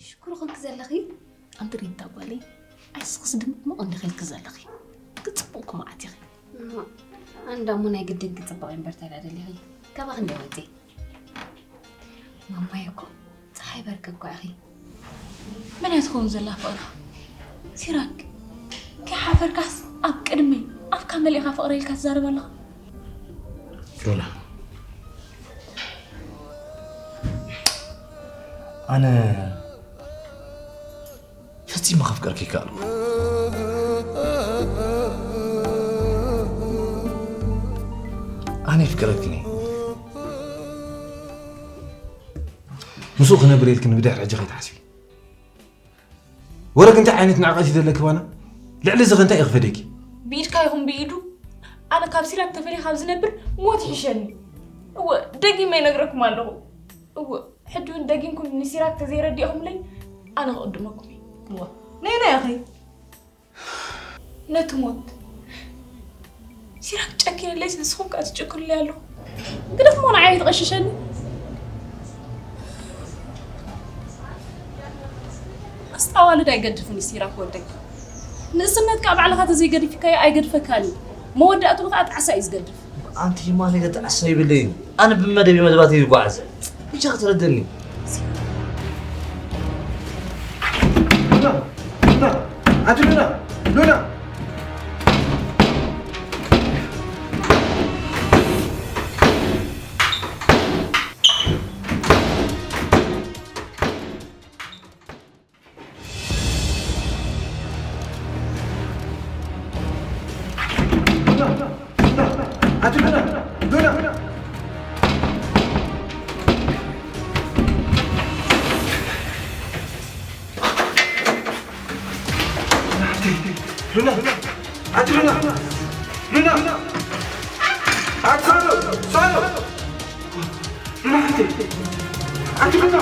ሽኩር ኾንክ ዘለኺ? ኣንቲ ሪታ ጓለይ፣ ኣይስኽስ ድምቕ እንዲኺ ኢልኪ ዘለኺ። ክትጽብቕ እኮ መዓት ኢኺ። እሞ፣ ኣንዳ እሞ ናይ ግድን ክጽብቕ እምበር እንታይ ደኣ ደሊኺ? ካባኺ እንደ ወጺ። ማማይ እኮ ጸሓይ በርቂ እኮ ኢኺ። መን እያ ትኸውን ዘላ ፍቕርኻ? ሲራክ፣ ከይሓፈርካስ ኣብ ቅድመይ ኣፍካ መሊእኻ ፍቕረይ ኢልካ ትዛረብ ኣለኻ? ሉላ፣ ኣነ ፈጺመ ከፍቅረኪ ይከኣልኩ። ኣነ ይፍቅረኪ ነይ። ምስኡ ክነብር ኢልኪ ንብድሕሪ ሕጂ ከይትሓስቢ። ወረ ክንታይ ዓይነት ንዕቀት እዩ ዘለኪ ባና? ልዕሊ እዚ ከ እንታይ እዩ ክፈደኪ? ብኢድካ ይኹን ብኢዱ፣ ኣነ ካብ ሲራክ ተፈልየ ካብ ዝነብር ሞት ይሕሸኒ። እወ፣ ደጊመ ይነግረኩም ኣለኹ። እወ፣ ሕጂ እውን ደጊምኩም ንሲራክ ተዘይረዲእኹምለይ፣ ኣነ ክቕድመኩም እየ። እወ፣ ነይ ነይ ኣኸይ። ነቲ ሞት። ሲራክ ጨኪንለይስ ንስኹም ከኣ ትጭክኑለይ ኣለኹም። ግደፍሞ ንዓይ ኣይትቐሽሸኒ። ኣስጣዋልድ ኣይገድፍን እዩ ሲራክ ወደይ። ንእስነትካ ባዕልኻ ተዘይገዲፍካዮ ኣይገድፈካን እዩ። መወዳእትኡ ከኣ ጣዕሳ እዩ ዝገድፍ። ኣንቲ የማነ ገ ጣዕሳ ይብለይ እዩ። ኣነ ብመደብ መደባት እዩ ይጓዓዝ። ብቻ ክትረደኒ። ሉና! ሉና! ኣንቲ ሉና! ሉና! ኣንቲ ሉና! ሉና! ሉና! ኣንቲ ሉና! ሉና! ኣንቲ ሳሉ! ሳሉ! ሉና ሓፍተይ! ኣንቲ ሉና!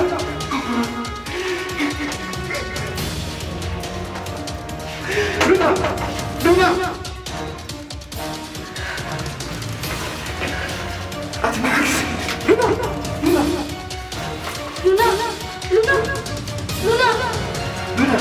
ሉና! ሉና! ኣንቲ መሓግስ! ሉና! ሉና! ሉና! ሉና! ሉና! ሉና!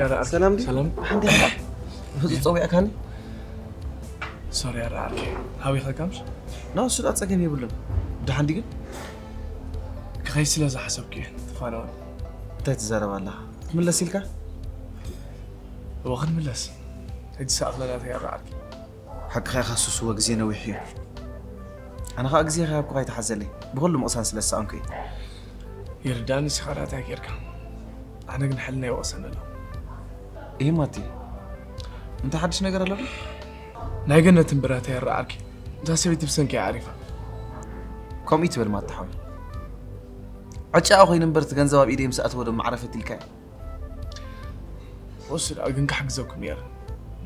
ያረ ዓርከይ። ሰላም ድዩ? ሰላም። ሓንቲ ኢኻ? ህጹጽ ጸዊዕካኒ? ሶሪ ያረ ዓርከይ። ሃቢኸካ ምሽ? ና፣ እሱ ደኣ ጸገም የብሉን። ደሓን ድዩ ግን? ክኸይድ ስለ ዝሓሰብኩ እየ። ተፋነወኒ። እንታይ ትዛረብ ኣለኻ? ክትምለስ ኢልካ? እወ፣ ክንምለስ። ሕጂ ሰዓት ለጋተ ያረ ዓርከይ። ሓቅኻ ኢኻ ሱስዎ፣ ግዜ ነዊሕ እዩ። ኣነ ኸኣ ግዜ ከይሃብኩኻ ኣይትሓዘለይ። ብኹሉ ምቕሳን ስለ ዝሰኣንኩ እዩ። ይርዳኒ፣ ንስኻ ደኣ እንታይ ጌርካ? ኣነ ግን ሕልና ይወቕሰኒ ኣሎ። እይ ማቲ፣ እንታይ ሓድሽ ነገር ኣሎ ዶ? ናይ ገነትን ብራታ ይረዓርኪ። እዛ ሰበይቲ ብሰንኪ እያ ዓሪፋ። ከምኡ ይትበል ማታ ሓወይ። ዕጫኣ ኮይኑ እምበር እቲ ገንዘብ ኣብ ኢደይ ምስ ኣተወ ዶ መዕረፈት ኢልካ እየ። ወስድ ግን ክሕግዘኩም ነይረ።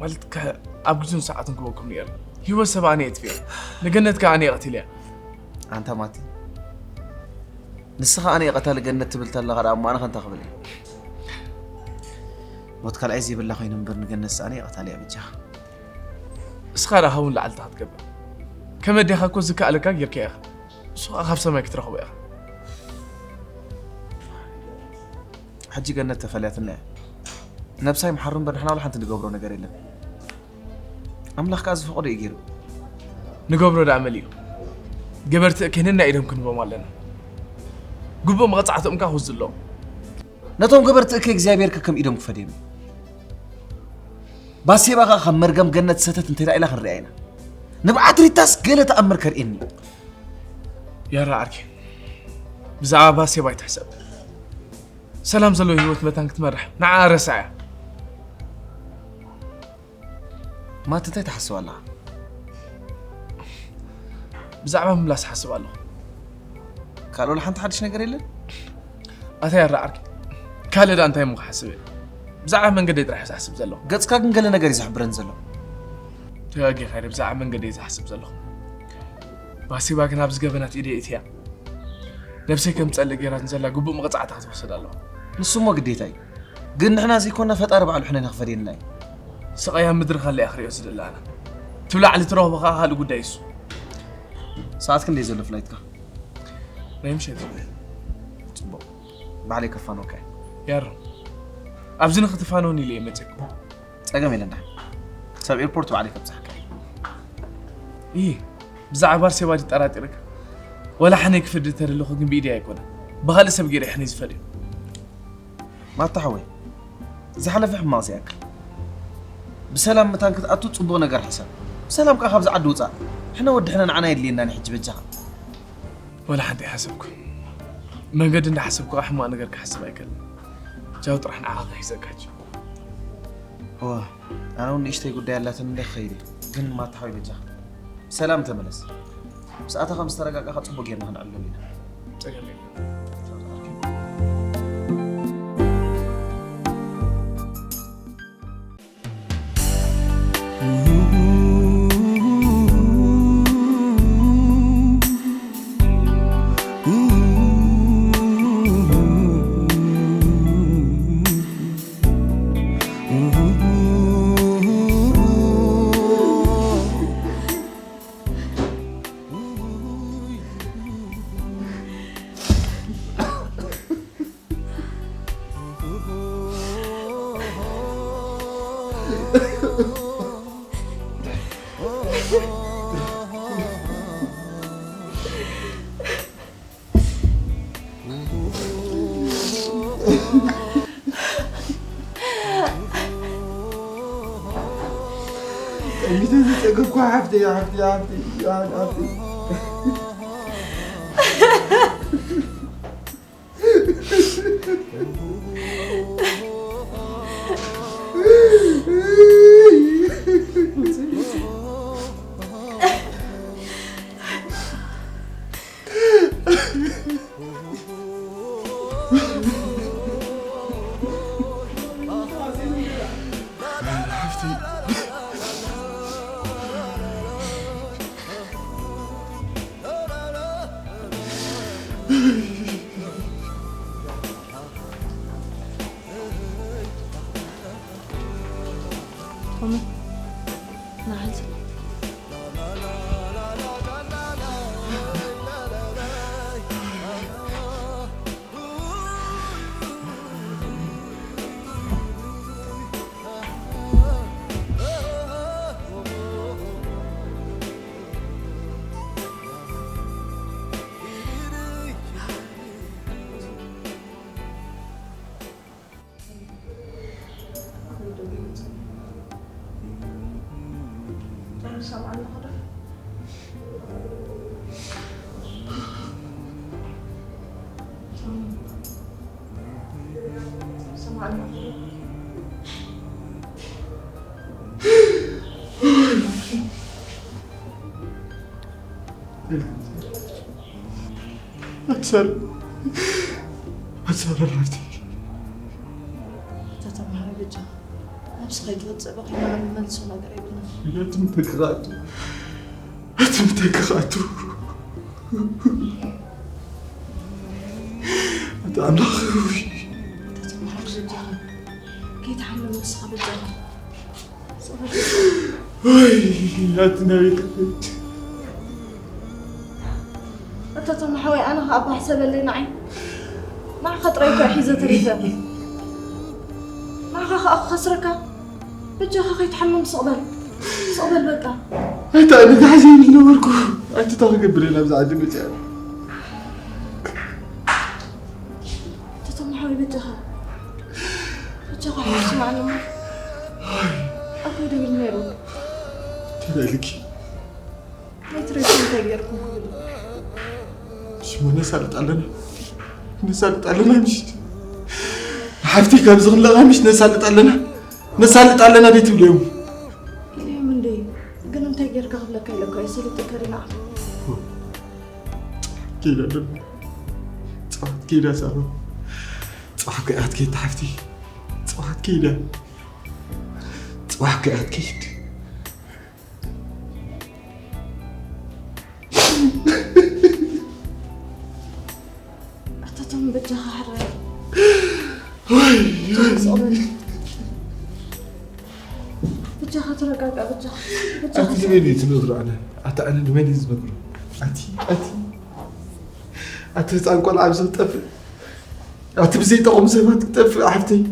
ማለት ከ-፣ ኣብ ግዜን ሰዓትን ክበኩም ነይረ። ህይወት ሰብ ኣነ እየ ኣጥፊኤ። ንገነት ከኣ ኣነ እየ ቀቲለያ። ኣንታ ማቲ፣ ንስኻ ኣነ እየ ቀታሊ ገነት ትብል ተለኻ ደኣ እሞ ኣነ ከ እንታይ ክብል እየ? ሞት ካልኣይ ዘይብላ ኮይኑ እምበር ንገነትስ ኣነ እየ ቀታሊኣ በጃኻ። እስኻ ደኣ ካብኡ ንላዕሊ እንታይ ክትገብር? ከም ኣዴኻ እኮ ዝከኣለካ ጌርካ ኢኻ። ንሱ ኸኣ ካብ ሰማይ ክትረኽቦ ኢኻ። ሕጂ ገነት ተፈልያትና እያ። ነብሳ ይምሓሩ እምበር ንሕና ዋላ ሓንቲ ንገብሮ ነገር የለን። ኣምላኽ ከኣ ዝፈቐዶ እዩ ገይሩ። ንገብሮ ደኣ መሊኡ። ገበርቲ እከይ ነናይ ኢዶም ክንቦም ኣለና። ግቡእ መቐጻዕትኦም ከኣ ክወስዱ ኣለዎም። ነቶም ገበርቲ እከይ እግዚኣብሔር ከከም ኢዶም ክፈድዮም እዩ። ባሴባ ከኣ ካብ መርገም ገነት ሰተት እንተይላ ኢላ ክንሪኣ ኢና። ንብዓት ሪታስ ገለ ተኣምር ከርእየኒ እዩ። ያራ ዓርኪ፣ ብዛዕባ ባሴባ ኣይትሕሰብ። ሰላም ዘለዎ ህይወት መታን ክትመርሕ ንዓኣ ረስዓያ። ማቲ እንታይ ትሓስብ ኣለኻ? ብዛዕባ ምምላስ እሓስብ ኣለኹ። ካልእ ወላ ሓንቲ ሓድሽ ነገር የለን? ኣታ ያራ ዓርኪ፣ ካልእ ደኣ እንታይ እሞ ክሓስብ እየ? ብዛዕባ መንገደይ ጥራሕ እየ ዝሓስብ ዘለኹ። ገጽካ ግን ገለ ነገር እዩ ዝሕብረኒ ዘሎ። ተጋጊኻ ኢለ ብዛዕባ መንገደይ እየ ዝሓስብ ዘለኹ። ባሲባ ግን ኣብዚ ገበናት ኢደይ እትያ። ነብሰይ ከም ትጸልእ ገይራትኒ ዘላ ግቡእ መቕጻዕቲ ክትወስድ ኣለዋ። ንሱ እሞ ግዴታ እዩ። ግን ንሕና ዘይኮንና ፈጣሪ ባዕሉ ሕነና ክፈድየና እዩ። ስቓይ ኣብ ምድሪ ከላ እያ ክርእዮ ዝደሊ ኣነ። እቲ ብላዕሊ ትረኽቦ ከኣ ካልእ ጉዳይ እሱ። ሰዓት ክንደይ ዘሎ ፍላይትካ? ናይ ምሸት እዩ። ጽቡቕ። ባዕለይ ከፋንወካ እየ። ያሮ፣ ኣብዚ ንኽትፋነወኒ ኢለ እየ መጺእኩ። ጸገም የለን ደሓን። ክሳብ ኤርፖርት ባዕለይ ከብጽሓካ እየ። እይ፣ ብዛዕባ ባርሴባ ድዩ ጠራጢርካ? ወላ ሓነይ ክፈዲ ተደለኹ ግን ብኢደይ ኣይኮነን። ብኻልእ ሰብ ገይረ እየ ሕነይ ዝፈድዮ። ማታ ሓወይ፣ ዝሓለፈ ሕማቕ ዘይኣክል። ብሰላም መታን ክትኣቱ ጽቡቕ ነገር ሕሰብ። ብሰላም ከኣ ካብዚ ዓዲ ውጻእ። ሕነ ወዲ ሕነ ንዓና የድልየናን እዩ ሕጂ በጃኻ። ወላ ሓንቲ ኣይሓሰብኩ። መንገዲ እንዳሓሰብኩ ከኣ ሕማቕ ነገር ክሓስብ ኣይክእልን። ቻው ጥራሕ ንዓኻ ክሕዘካ ሕጂ። እወ፣ ኣነ እውን ንእሽተይ ጉዳይ ኣላትኒ እንደ ክኸይድ እየ። ግን ማታ ሓወይ በጃኻ ብሰላም ተመለስ። ምስ ኣተኻ ምስ ተረጋጋእኻ ጽቡቕ ጌርና ክንዕልለሉ ኢና። ጸገም የለን። ጠሚተ ዝጸገብኩ ሓፍተይ፣ ሓፍተይ፣ ሓፍተይ፣ ሓፍተይ። ሰምዓኒ ኸዶ? ሰምዓኒ ኸዶ? ኣትሳር ኣትሳር ኣራርቲ ተተማሃረ ብጃ ነብስኻ ይትወፅእ በኺና መልሶ ነገር የብልና። ትምተክኻቱ ትምተክኻቱ ኣቲ ኣምላኽ ተተማሃረ ብጃ ከይትሓምም ንስኻ ብጃ ወይ ኣቲ ናበይ ክኸይድ? እታ ቶም ሓወይ ኣነ ኸኣ ባሕሰበለይ ንዓይ ንዓኻ ጥራይ እኳ ሒዘ ተሪፈ ንዓኻ ኸኣ ክኸስረካ በጃኻ ከይትሓምም ስቕ በል ስቕ በል በቃ። ኣቲ ኣነ ተሓዚኒ ዝነበርኩ ኣቲ እንታይ ክገብር እየ ናብዚ ዓዲ መፅኣ? እታ ቶም ሓወይ በጃኻ በጃኻ ሓስማዕኒ እሞ ኣኮይ ደብል ነይሩ ተበልኪ ናይ ትሬስ እንታይ ገይርኩም ክብል ሽሙ ነሳልጥ ኣለና ነሳልጥ ኣለና ምሽ ሓፍቲ ካብዚ ክንለቓ ምሽ ነሳልጥ ኣለና ነሳልጥ ኣለና ደይ ትብልዮም ኢልዮም እንደ ግን እንታይ ገይርካ ክብለካ ኢለካ ይሰልጥ ከሪና ኪዳ ዶ ጽዋት ኪዳ ሳሮ ጽዋት ከኣት ኪድ ሓፍቲ ጽዋት ኪዳ ጽዋት ከኣት ኪድ ኣታቶም በጃኻ ሕራይ ወይ ጾመን በጃኻ ተረጋጋ በጃኻ በጃኻ ኣቲ ንመን እዩ ትነግሮ ኣነ ኣቲ ኣነ ንመን እዩ ዝነግሮ ኣቲ ኣቲ ኣቲ ህፃን ቆልዓ ኣብዚ ክጠፍእ ኣቲ ብዘይጠቕሙ ሰባት ክጠፍእ ሓፍተይ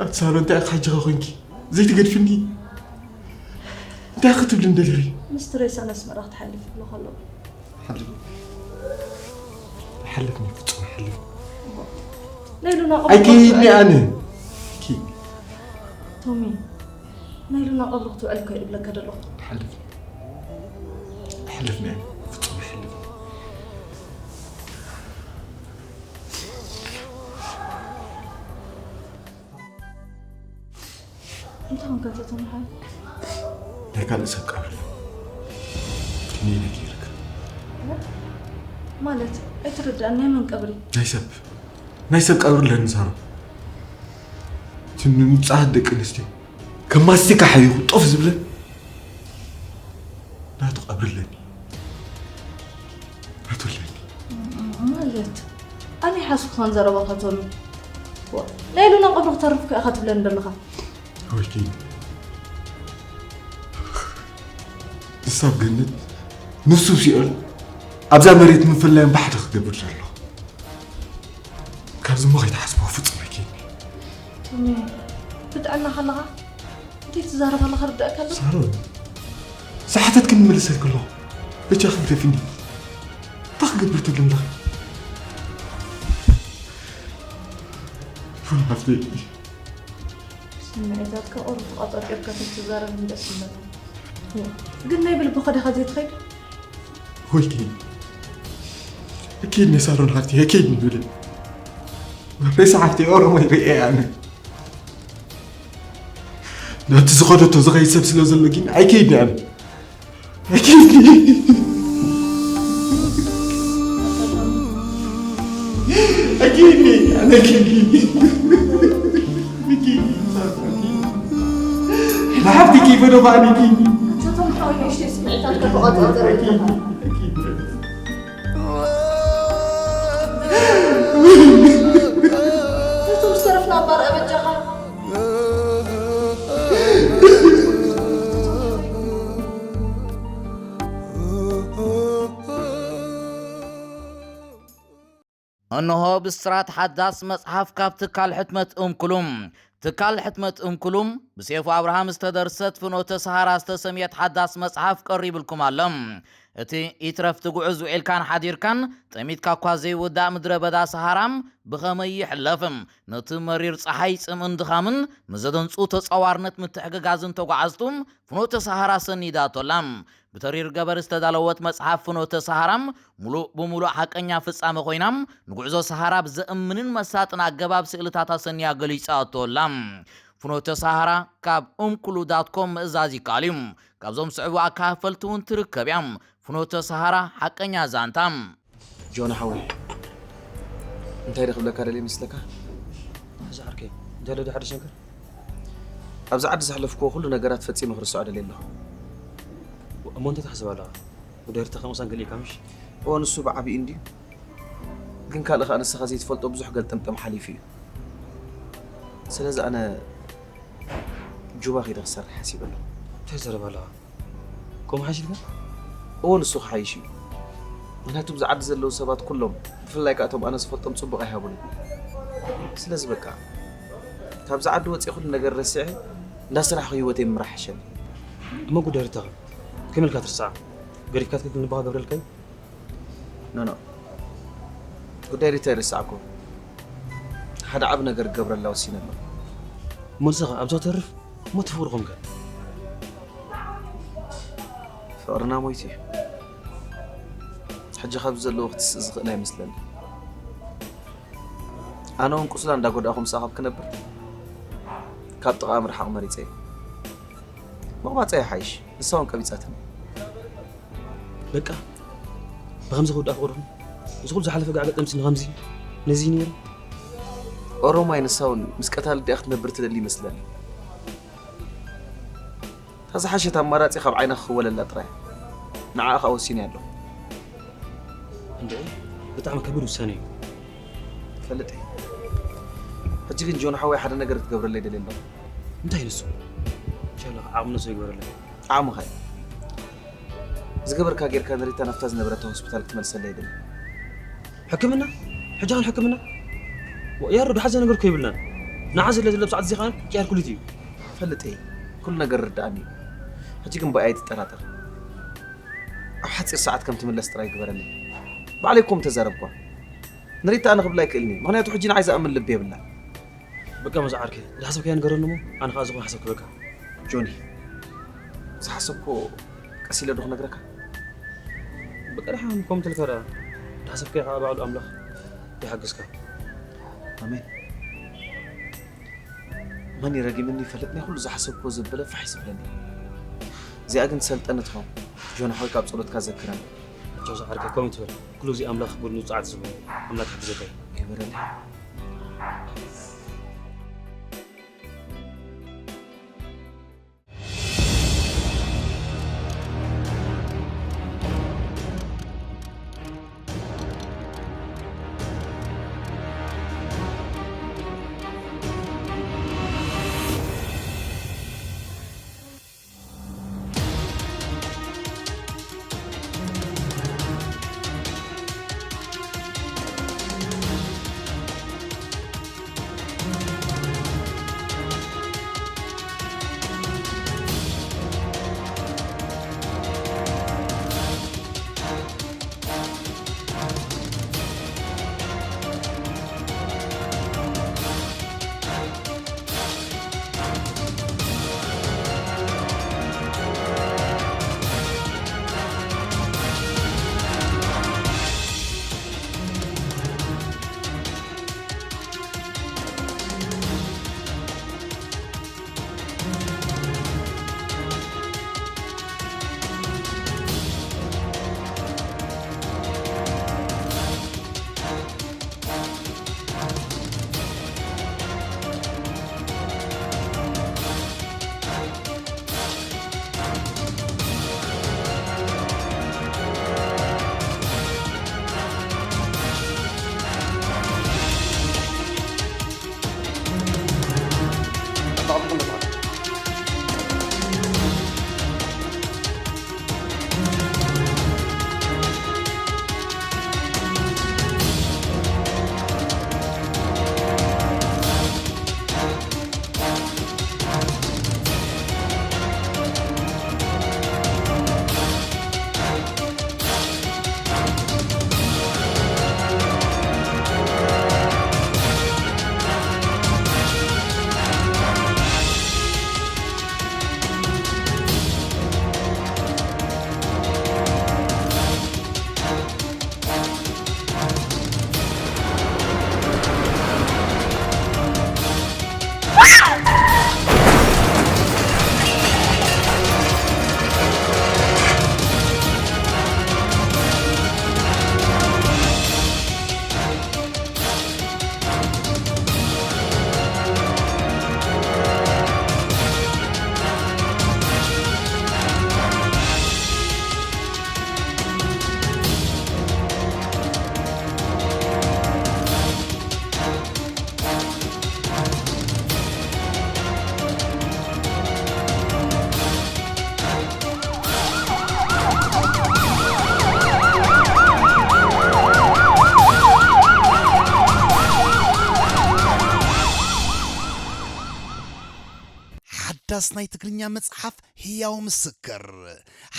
ኣቲ ሳሎ እንታይ ኢኻ ሕጂ ኸ ኮይንኪ ዘይትገድፍኒ እንታይ ክትብሊ እንደለኺ ምስቲ ሬሳ ነስመራ ክትሓልፍ ብሎ ከሎ ሓልፍ ሓልፍኒ ፍጹም ሓልፍ ናይ ሉና ኣይከይድኒ ኣነ ኪ ቶሚ ናይ ሉና ቀብሪ ክትውዕል እኮ ይብለካ ዘለኹ ሓልፍ ሓልፍኒ ፍጹም ሓልፍ እንታይ ኾንካ ተተምሓል ናይ ካልእ ሰብ ቀብሪ ከመይ ኢለ ገይርካ ማለት ኣይትርዳእን ናይ መን ቀብሪ ናይ ሰብ ናይ ሰብ ቀብሪ ኣለኒ ሳሮ እቲ ንንጹሃት ደቂ ኣንስትዮ ከም ማስቲካ ሓቢኹ ጦፍ ዝብለን ናቱ ቀብሪ ኣለኒ ናቱ ኣለኒ ማለት ኣነ ሓስኩኻን ዘረባኻ ቶሚ ናይ ሉና ቀብሪ ክተርፍ ከ ኢኻ ትብለኒ ዘለኻ ወይኪ ንሳብ ገነት ንሱ ሲኦል ኣብዛ መሬት ምፍላዮም ባሕሪ ክገብር ዘሎ ካብዚ እሞ ከይትሓስቦ ፍጹም ኣይኪ ቶሚ ብጥዕና ከለኻ እንታይ ትዛረብ ኣለኻ ርዳእካ ኣሎ ሳሮን ሰሓተት ክንምልሰልክ ኣለኹ በጃ ክንተፊኒ እንታይ ክገብር ትብል ኣለኺ ሓፍተይ ስምዒታትካ ቁሩብ ተቋጻጺርካ ተትዛረብ ደስ ይብለኒ ግን ናይ ብልብኻ ዲኻ ዘይትኸይድ ወይ ከይድ እኪድ ንሳሮን ሓፍቲ እኪድ ንብል ሬሳ ሓፍቲ ኦሮሞ ይርኤ ኣነ ናብቲ ዝኸደቶ ዝኸይድ ሰብ ስለ ዘሎ ግን ኣይከይድን ኣነ ኣይከይድን ኣይከይድን ኣነ ኣይከይድን ንሓፍትኪ በዶ ባዕልኪ ኣንታቶም ሓወይ ንእሽተይ ስምዒታትካ ተቆጻጸር ኣለካ ነቶም ዝተረፍና እባ ርኣ በጃኻ እንሆ ብስራት ሓዳስ መጽሓፍ ካብ ትካል ሕትመት እምኩሉም። ትካል ሕትመት እምኩሉም ብሴፉ ኣብርሃም ዝተደርሰት ፍኖተ ሰሃራ ዝተሰምየት ሓዳስ መጽሓፍ ቀሪብልኩም ኣሎ። እቲ ይትረፍ ትጉዕዝ ውዒልካን ሓዲርካን ጠሚትካ እኳ ዘይውዳእ ምድረ በዳ ሰሃራ ብኸመይ ይሕለፍ? ነቲ መሪር ጸሓይ፣ ጽምእን ድኻምን ንዘደንጹ ተጻዋርነት ምትሕግጋዝን ተጓዓዝቱ ፍኖተ ሰሃራ ሰኒዳቶ ኣላ። ብተሪር ገበር ዝተዳለወት መጽሓፍ ፍኖተ ሰሃራ ምሉእ ብምሉእ ሓቀኛ ፍጻመ ኮይና፣ ንጉዕዞ ሰሃራ ብዘእምንን መሳጥን ኣገባብ ስእልታት ኣሰንያ ገሊጻቶ ኣላ። ፍኖተ ሰሃራ ካብ ኡምኩሉ ዳት ኮም ምእዛዝ ይከኣል እዩ። ካብዞም ዝስዕቡ ኣካፈልቲ እውን ትርከብ እያ። ፍኖተ ሰሃራ፣ ሓቀኛ ዛንታ። ጆና ሓወይ፣ እንታይ ዶ ክብለካ ደልየ ይመስለካ? እዚ ዓርከይ፣ እንታይ ዶ ሓድሽ ነገር? ኣብዚ ዓዲ ዘሕለፍክዎ ኩሉ ነገራት ፈጺመ ክርስዖ ደልየ ኣለኹ። እሞ እንታይ ትሓስብ ኣለኻ? ጉዳይ ርታ ከምሳን ገሊእካ ምሽ? እዎ፣ ንሱ ብዓቢኡ እንድዩ። ግን ካልእ ኸኣ ንስኻ ዘይትፈልጦ ብዙሕ ገልጠምጠም ሓሊፉ እዩ። ስለዚ ኣነ ጁባ ከይደ ክሰርሕ ሓሲበ ኣለኹ። እንታይ ትዛረብ ኣለኻ? ከምኡ ሓሲብካ? እዎ፣ ንሱ ክሓይሽ እዩ። ምኽንያቱ ብዚ ዓዲ ዘለዉ ሰባት ኩሎም፣ ብፍላይ ከኣ እቶም ኣነ ዝፈልጦም፣ ጽቡቕ ኣይሃቡን። ስለዚ በቃ፣ ካብዚ ዓዲ ወጺኤ ኩሉ ነገር ረሲዐ እንዳሰራሕኹ ህይወተይ ምምራሕ ይሕሸኒ። እሞ ጉዳይ ርታኸ ከመይ ኢልካ ትርስዓ? ገዲፍካ ትክክል ንባኻ ገብረልካ እዩ? ኖ፣ ኖ። ጉዳይ ሪታ ይርስዓኩ። ሓደ ዓቢ ነገር ክገብረላ ወሲነ ኣለኹ። እሞ ንስኻ ኣብዛ ተርፍ፣ እሞ እቲ ፍቕርኹም ከ? ፍቕርና ሞይቱ እዩ። ሕጂ ካብዚ ዘለዎ ክትስእ ዝኽእል ኣይመስለኒ። ኣነ እውን ቁስላ እንዳጎዳእኹ ምስኣ ካብ ክነብር፣ ካብ ጥቓኣ ምርሓቕ መሪጸ እየ። ምቕባጸ ይሓይሽ፣ ንሳ እውን ቀቢጻትኒ። በቃ፣ ብኸምዚ ክውዳእ ፍቕርኹም? እዚ ኩሉ ዝሓለፈ ጋዕ ገጠምሲ ንኸምዚ፣ ነዚ ነይሩ? ኦሮማይ ንሳ እውን ምስ ቀታሊ ዲኣ ክትነብር ትደሊ ይመስለኒ። እታ ዝሓሸት ኣማራጺ ካብ ዓይና ክኽወለላ ጥራይ። ንዓኣ ከኣ ወሲነ ኣለኹ። እንድዒ፣ ብጣዕሚ ከቢድ ውሳነ እዩ። ይፈልጥ እየ። ሕጂ ግን ጆን ሓወይ ሓደ ነገር ክትገብረለይ ደልየ ኣለኹ። እንታይ ንሱ? ኢንሻላህ ዓቕሚ ንሱ ይግበረለይ። ዓቕምኻ እዩ። ዝገበርካ ጌርካ ንሪታ ናብታ ዝነበረታ ሆስፒታል ክትመልሰለይ ይደሊ። ሕክምና? ሕጂ ኸን ሕክምና? ወ-፣ ያሮ፣ ድሓዘ ነገር እኮ የብልናን። ንዓ ዘለ ዘሎ ብሰዓት እዚ ኸን ቅያር ኩሊት እዩ። ፈልጥ እየ። ኩሉ ነገር ርድኣኒ እዩ። ሕጂ ግን ብኣይ ኣይትጠራጠር። ኣብ ሓጺር ሰዓት ከም ትምለስ ጥራይ ግበረኒ። ባዕለይ እኮ ምተዛረብኳ። ንሪታ ኣነ ክብላ ኣይክእልን እየ። ምኽንያቱ ሕጂ ንዓይ ዝኣምን ልቢ የብላን። በቃ መዛ ዓርከይ፣ ዝሓሰብካዮ ንገረኒ እሞ ኣነ ኸኣ ዝኾነ ሓሳብ ክበካ። ጆኒ፣ ዝሓሰብኮ ቀስ ኢለ ዶ ክነግረካ? በቃ ደሓን ከምኡ ትልካ ደኣ። ዝሓሰብካዮ ኸኣ ባዕሉ ኣምላኽ ይሓግዝካ። ኣሜን። መን ይረጊምኒ ይፈልጥ፣ ናይ ኩሉ ዝሓሰብኮ ዘበለ ፋሕ ይስብለኒ። እዚኣ ግን ትሰልጠኒ ትኸውን። ጆን ሓወይ ካብ ጸሎትካ ዘክረኒ። ቻው ዝዓርከይ ከምኡ ትበል። ኩሉ ግዜ ኣምላኽ ጎድኑ ጸዓት ዝህቡ ኣምላኽ ይሕግዘካ እዩ። ይበረለይ። ኣስናይ ትግርኛ መጽሓፍ ህያው ምስክር፣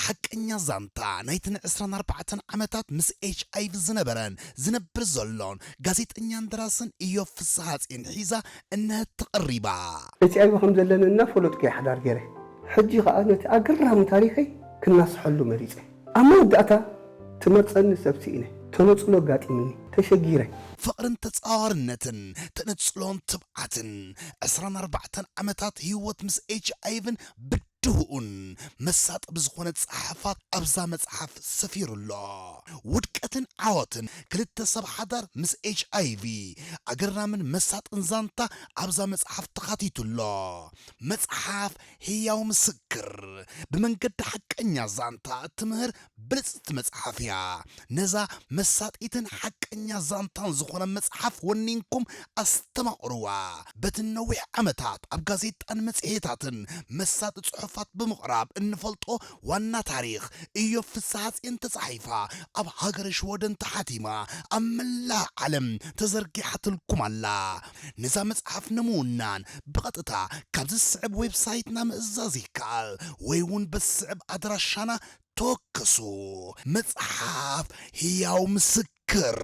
ሓቀኛ ዛንታ ናይተን ዕስራን ኣርባዕተን ዓመታት ምስ ኤች ኣይ ቪ ዝነበረን ዝነብር ዘሎን ጋዜጠኛን ደራስን ኢዮብ ፍስሃጽዮን ሒዛ እነሀት ተቐሪባ። ኤች ኣይ ቪ ከም ዘለኒ እናፈለጥኩ እየ ሓዳር ገይረ። ሕጂ ኸኣ ነቲ ኣገራሚ ታሪኸይ ክናስሐሉ መሪጸ። ኣብ መወዳእታ ትመርጸኒ ሰብ ስኢነ። ተነጽሎ ኣጋጢምኒ። ተሸጊረ። ፍቕርን ተጻዋርነትን፣ ተነጽሎን ትብዓትን፣ ዕስራን ኣርባዕተን ዓመታት ህይወት ምስ ኤች ኣይ ቪን ብድሆኡን መሳጢ ብዝኾነ ጸሓፋት ኣብዛ መጽሓፍ ሰፊሩ ኣሎ። ውድቀትን ዓወትን ክልተ ሰብ ሓዳር ምስ ኤች ኣይ ቪ፣ ኣገራምን መሳጥን ዛንታ ኣብዛ መጽሓፍ ተኻቲቱ ኣሎ። መጽሓፍ ህያው ምስክር፣ ብመንገዲ ሓቀኛ ዛንታ እትምህር ብልጽቲ መጽሓፍ እያ። ነዛ መሳጢትን ሓቀኛ ዛንታን ዝኾነ መጽሓፍ ወኒንኩም ኣስተማቕርዋ። በቲ ነዊሕ ዓመታት ኣብ ጋዜጣን መጽሔታትን መሳጢ ጽሑፋት ብምቕራብ እንፈልጦ ዋና ታሪኽ ኢዮብ ፍስሃጽዮን ተጻሒፋ ኣብ ሃገረ ሽወደን ተሓቲማ ኣብ መላእ ዓለም ተዘርጊሓትልኩም ኣላ። ነዛ መጽሓፍ ንምውናን ብቐጥታ ካብዚ ዝስዕብ ዌብሳይትና ምእዛዝ ይከኣል ወይ እውን በዚ ዝስዕብ ኣድራሻና ተወከሱ። መጽሓፍ ህያው ምስክር።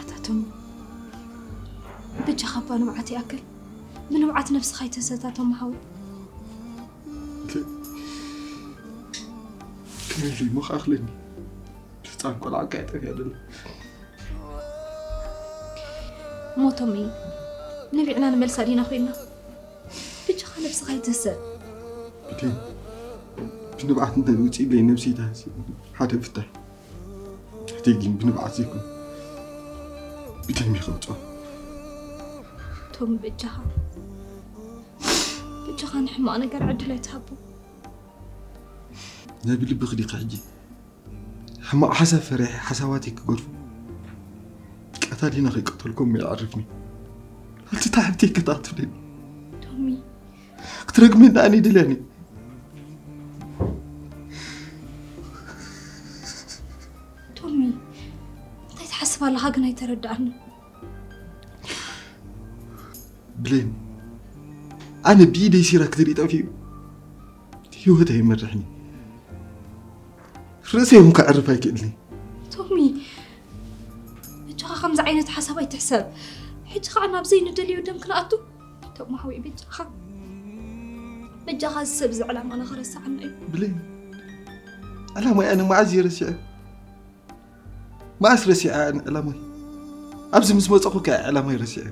ኣታ ቶሚ፣ በጃኻ እባ ንብዓት ይኣክል። ብንብዓት ነብስኻ ኣይትህሰት ኣቶ መሓዊ። ከመይ ኢለ እሞ ክኣኽለኒ? ህጻን ቆልዓ እካ እየ ጠፊኣ ዘሎ። እሞ ቶሚ፣ ነቢዕና ንመልሳ ዲና ኮይና? በጃኻ ነብስኻ ኣይትህሰ። ብሌን፣ ብንብዓት እንተ ውፅኢለይ ነብሰይ ተሃስየ ሓደ ፍታሕ። ሕተይ ግን ብንብዓት ዘይኮነ ብደም እየ ከውፅኦ። ቶም በጃኻ፣ በጃኻ ንሕማቕ ነገር ዕድል ኣይትሃቦ። ናይ ብልብኺ ዲኺ ሕጂ ሕማቕ ሓሳብ ፈሪሐ ሓሳባተይ ክገድፎ ቀታሊና ከይቀተልኩም እየ ዓሪፍኒ። ኣንቲ እታ ሓብተይ ከታ ክትብለኒ ቶሚ። ክትረግመኒ ኣነ ደልያኒ። ቶሚ፣ እንታይ ትሓስብ ኣለኻ ግን ኣይተረዳእኒ። ብሌን፣ ኣነ ብኢደይ ሲራክ ተሪኡ ጠፊኡ ህይወት ኣይመርሕኒ። ርእሰይ እውን ከዕርፍ ኣይክእልኒ። ቶሚ፣ በጃኻ ከምዚ ዓይነት ሓሳብ ኣይትሕሰብ። ሕጂ ኸዓ ናብ ዘይንደልዮ ደም ክንኣቱ? ቶም ሓወይ በጃኻ፣ በጃኻ እዚ ሰብ እዚ ዕላማና ክረስዓና እዩ። ብሌን፣ ዕላማይ ኣነ መዓዝ እየ ረሲዐ? መዓስ ረሲዐ ኣነ ዕላማይ? ኣብዚ ምስ መጸኹ ከ ዕላማይ ረሲዐ።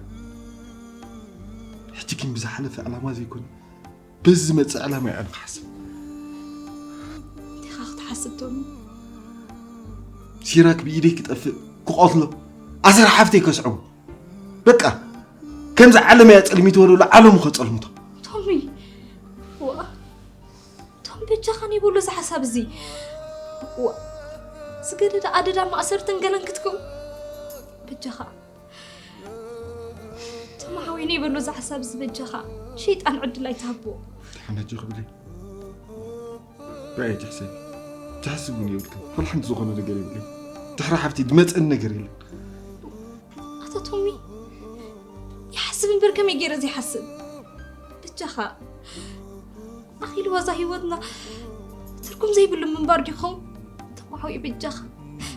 ሕጂ ግን ብዝሓለፈ ዕላማ ዘይኮነ፣ በዚ ዝመጽእ ዕላማ እየ ኣነ ክሓስብ። እንታይ ኢኻ ክትሓስብ ቶሚ? ሲራክ ብኢደይ ክጠፍእ፣ ክቐትሎ፣ ኣሰር ሓፍተይ ከስዕቦ። በቃ፣ ከምዚ ዓለም እያ ጸልሚትዎ ዘሎ ዓለሙ ከጸልምቶ። ቶሚ፣ ዋ፣ ቶም በጃኻ ነይበሎ እዚ ሓሳብ እዚ። ዋ፣ ዝገደደ ኣደዳ ማእሰርትን ገለን ክትከውን። በጃኻ። ቶም ሓወይ ነይበሎ እዚ ሓሳብ እዚ በጃኻ። ሸይጣን ዕድል ኣይትሃቦ። ደሓን ሕጂ ክብለይ። ራእይ ትሕሰብ። ትሕስብ እውን የብልክን። ወላ ሓንቲ ዝኾነ ነገር የብለይ። ድሕሪ ሓፍቲ ዝመጸኒ ነገር የለን። ኣታ ቶሚ፣ ይሓስብ እምበር ከመይ ገይረ ዘይሓስብ? በጃኻ። ኣኺልዋ እዛ ህይወትና ትርጉም ዘይብሉ ምንባር ዲኹም? ተማሓዊ በጃኻ።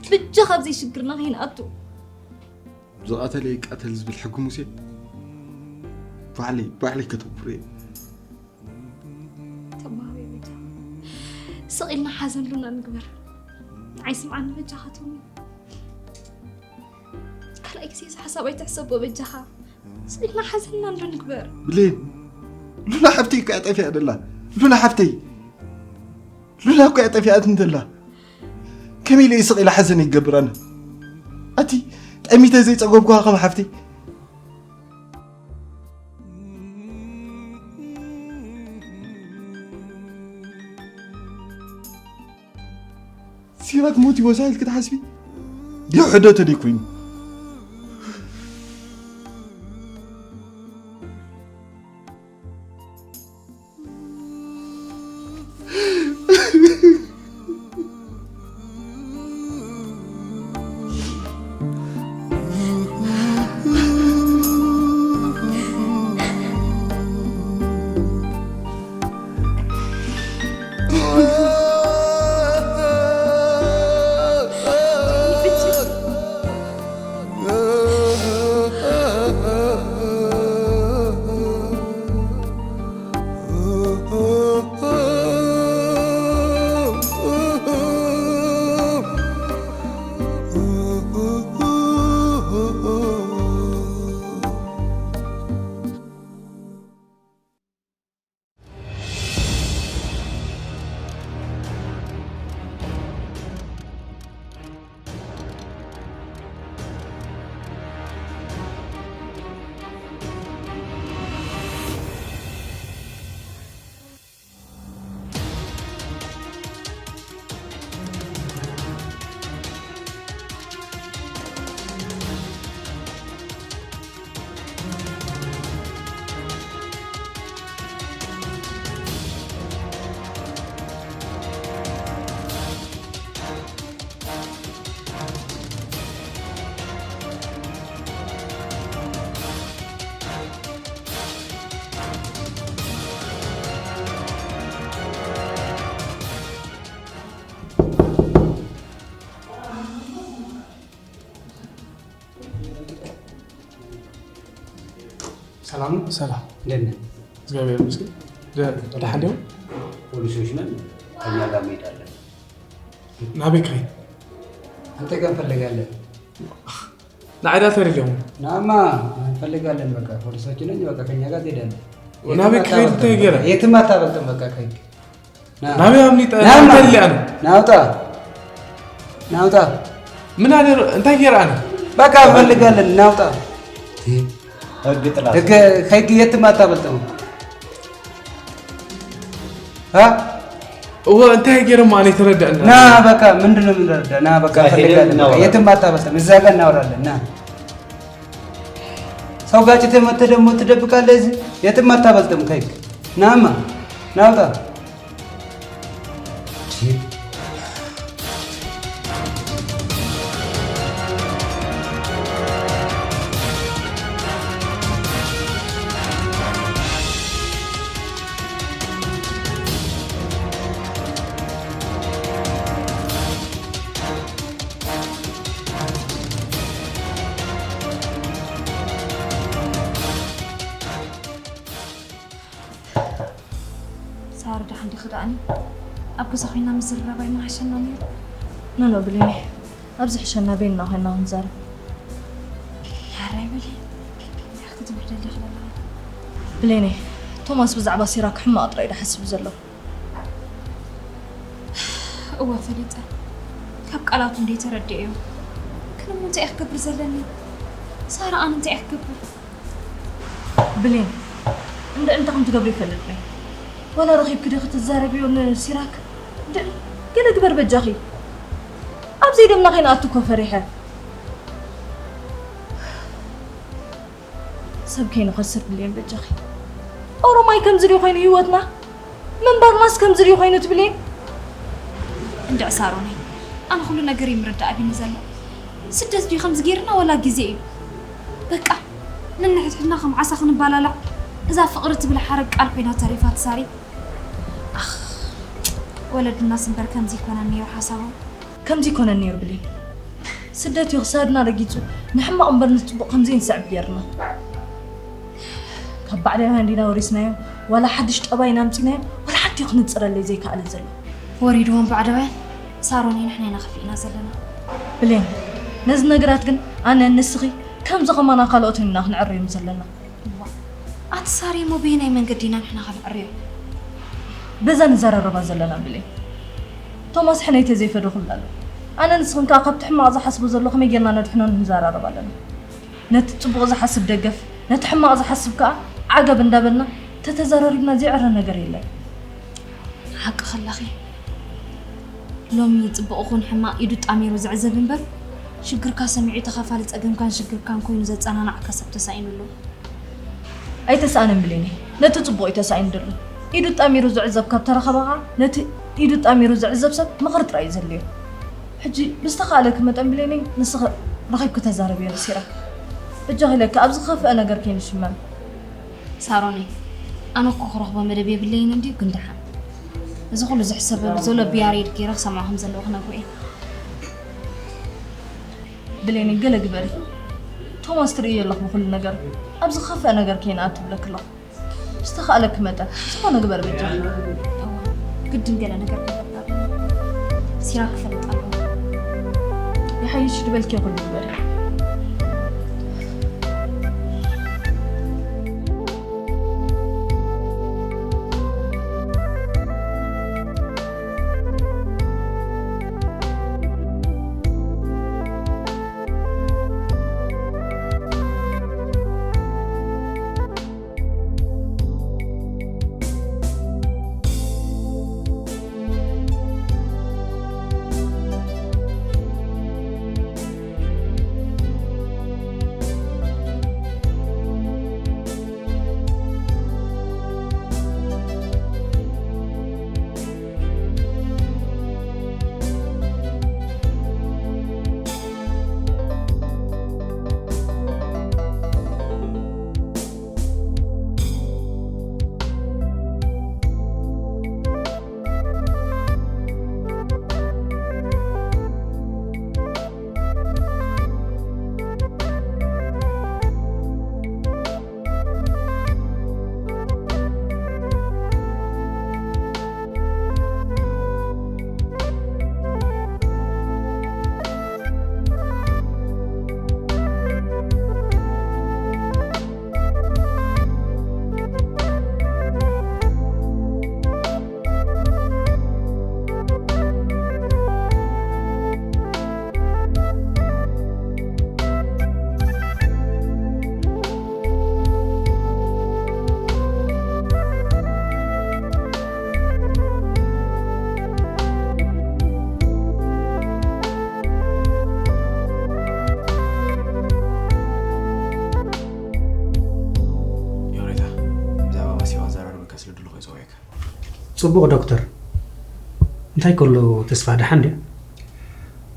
በጃኻ ኣብዚ ሽግርና ከይንኣቱ። ዝቐተለ ይቃተል ዝብል ሕጊ ሙሴ ባዕለይ ባዕለይ ከተብሮ እየ። ተማሃበይ በጃኻ። ስቕ ኢልና ሓዘን ሉና ንግበር። ንዓይ ስምዓኒ በጃኻ ቶሚ። ካልኣይ ግዜ እዚ ሓሳብ ኣይትሕሰቦ በጃኻ። ስቕ ኢልና ሓዘንና እንዶ ንግበር። ብሌን፣ ሉላ ሓፍተይ እኮ እያ ጠፊኣ ደላ። ሉላ ሓፍተይ፣ ሉላ እኮ እያ ጠፊኣትኒ ደላ። ከመይ ኢለ እየ ስቕ ኢለ ሓዘን ይገብር ኣነ? ኣቲ ጠሚተ ዘይጸገብኩኻ ከም ሓፍተይ። ሲራክ ሞት ይወሳ ኢልክ ትሓስቢ? ዲው ሕደቶ ደይ ኮይኑ? ሰላም ነው? ሰላም። እንዴት ነህ? እግዚአብሔር ይመስገን። ደ-፣ ደህና እንዲሁ? ፖሊሶች ነን። ከኛ ጋር መሄድ አለብን። ናቤ ክሬ? አንተ ጋር እንፈልጋለን። ንዓይ ዳተር የለውም። ናማ እንፈልጋለን። በቃ ፖሊሶች ነኝ። በቃ ከኛ ጋር ትሄዳለህ። ናቤ የትም ክሬ አታመልጥም። ተገረ? የትም አታመልጥም። በቃ ከህግ። ና። ናበይ ኣምሊጠ? ናማ። እንታይ ኢለ ኣነ? ናውጣ። ናውጣ። ምን ኣለ? እንታይ ገይረ ኣነ? በቃ እንፈልጋለን። ናውጣ። ህግ ጥላ። ህግ፣ ከህግ የትም አታመልጥም። አ? እወ፣ እንታይ ገይረ እሞ ኣነ የተረዳእና? ና በቃ ምንድን ነው የምንረዳ? ና በቃ ና፣ ሄደን እንፈልጋለን። እናውራ። የትም አታመልጥም። እዛ ጋር እናወራለን። ና። ሰው ጋጭተህ መጥተህ ደግሞ ትደብቃለህ እዚህ? የትም አታመልጥም ከህግ። ናማ። ናውጣ። ሳሪ፣ ደሓን ዲኺ ደኣኒ? ኣብ ገዛ ኮይና ምዝርራብ ኣይምሓሸና ነይሩ? ኖ፣ ኖ፣ ብሌነይ፣ ኣብዚ ሕሸና በይንና ኮይና ክንዛረብ። ሕራይ በሊ፣ እንታይ ክትብሊ ደሊኺ ዘለኺ? ብሌነይ፣ ቶማስ ብዛዕባ ሲራክ ሕማቕ ጥራይ ድሓስብ ዘሎ። እወ ፈሊጠ፣ ካብ ቃላቱ እንደ ተረድኤዮ። ግን እሞ እንታይ እየ ክገብር ዘለኒ? ሳራ፣ ኣነ እንታይ እየ ክገብር? ብሌን፣ እንደ እንታይ ከም ትገብሪ ይፈልጥ ነይ። ዋላ ረኺብኪ ዶ ክትዛረብዮ ንሲራክ? እንደ ገለ ግበር በጃኺ። ኣብ ዘይደምና ከይንኣቱ እኮ ፈሪሐ። ሰብ ከይንኸስር ብሌን በጃኺ። ኦሮማይ ከምዚ ድዩ ኮይኑ ህይወትና? ምንባርናስ ከምዚ ድዩ ኮይኑ ትብሌን? እንድዒ ሳሮነይ፣ ኣነ ኩሉ ነገር እዩ ምርዳእ ኣቢኒ ዘሎ። ስደት ድዩ ከምዚ ገይርና ወላ ግዜ እዩ? በቃ፣ ነንሕድሕድና ከም ዓሳ ክንባላላዕ፣ እዛ ፍቕሪ ትብል ሓረግ ቃል ኮይና ተሪፋ ትሳሪ። ኣኽ፣ ወለድናስ እምበር ከምዚ ይኮነን ነይሩ ሓሳቦም። ከምዚ ይኮነን ነይሩ ብሌን። ስደት እዩ ክሳድና ረጊጹ፣ ንሕማቕ እምበር ንጽቡቕ ከምዚ ንስዕብ ገይርና። ካብ ባዕዳውያን ዲና ወሪስናዮ፣ ዋላ ሓድሽ ጠባይ ኢና ኣምፂናዮ፣ ዋላ ሓንቲ እዩ ክንፅረለይ ዘይከኣለ ዘሎ። ወሪድዎም ባዕዳውያን። ሳሮን፣ ንሕና ኢና ከፊእና ዘለና። ብሌን፣ ነዚ ነገራት ግን ኣነ ንስኺ ከምዚ ከማና ካልኦትን ኢና ክንዕርዮም ዘለና። እዋ፣ ኣቲ ሳሪ፣ እሞ በየናይ መንገዲ ኢና ንሕና ክንዕርዮ? በዛ ንዘራረባ ዘለና ብሌን፣ ቶማስ ሕነይ ተዘይፈዶ ክብል ኣሎ። ኣነ ንስኽን ከኣ ካብቲ ሕማቕ ዝሓስቦ ዘሎ ከመይ ጌርና ነድሕኖ ንዘራረብ ኣለና። ነቲ ጽቡቕ ዝሓስብ ደገፍ፣ ነቲ ሕማቕ ዝሓስብ ከኣ ዓገብ እንዳበልና ተተዘራሪብና ዘይዕረ ነገር የለን። ሓቂ ከለኺ፣ ሎሚ ጽቡቕ ኹን ሕማቕ ኢዱ ጣሚሩ ዝዕዘብ እምበር፣ ሽግርካ ሰሚዑ ተኻፋሊ ጸገምካን ሽግርካን ኮይኑ ዘጸናናዕካ ሰብ ተሳኢኑ ኣሎ። ኣይተሳእነን ብሌነይ፣ ነቲ ጽቡቕ እዩ ተሳኢኑ ዘሎ። ኢዱ ጣሚሩ ዝዕዘብ ካብ ተረኸበ ኸኣ ነቲ ኢዱ ጣሚሩ ዝዕዘብ ሰብ ምኽሪ ጥራይ እዩ ዘድልዮ። ሕጂ ብዝተኻእለኪ መጠን ብሌነይ ንስኺ ረኺብኪ ተዛረብዮ ንሲራክ። በጃኺ ኢለኪ ኣብ ዝኸፍአ ነገር ከይንሽመም። ሳሮነይ፣ ኣነ እኮ ክረኽቦ መደብ የብለይን እንድዩ፣ ግን ደሓን። እዚ ኩሉ ዝሕሰበሉ ዘሎ ብያሬድ ገይረ ክሰምዖ ከም ዘለዎ ክነግሮ እየ። ብሌኒ፣ ገለ ግበሪ። ቶማስ ትርእዮ ኣለኹ ብኹሉ ነገር። ኣብ ዝኸፍአ ነገር ከይንኣቱ እብለኪ ኣለኹ። ዝተኻእለኪ መጠን ዝኾነ ግበሪ በጃኺ። እዋ፣ ግድን ገለ ነገር ክገብር ኣለኒ። ሲራክ ክፈልጥ ኣለዎ። ይሓይሽ ዝበልክዮ ኩሉ ግበሪ። ዮሬታ፣ ብዛዕባ ማሲዋ ኣዘራርበካ ስለ ደለኹ እየ ጸዊዐካ። ጽቡቕ ዶክተር። እንታይ ከሎ ተስፋ፣ ደሓን ድያ?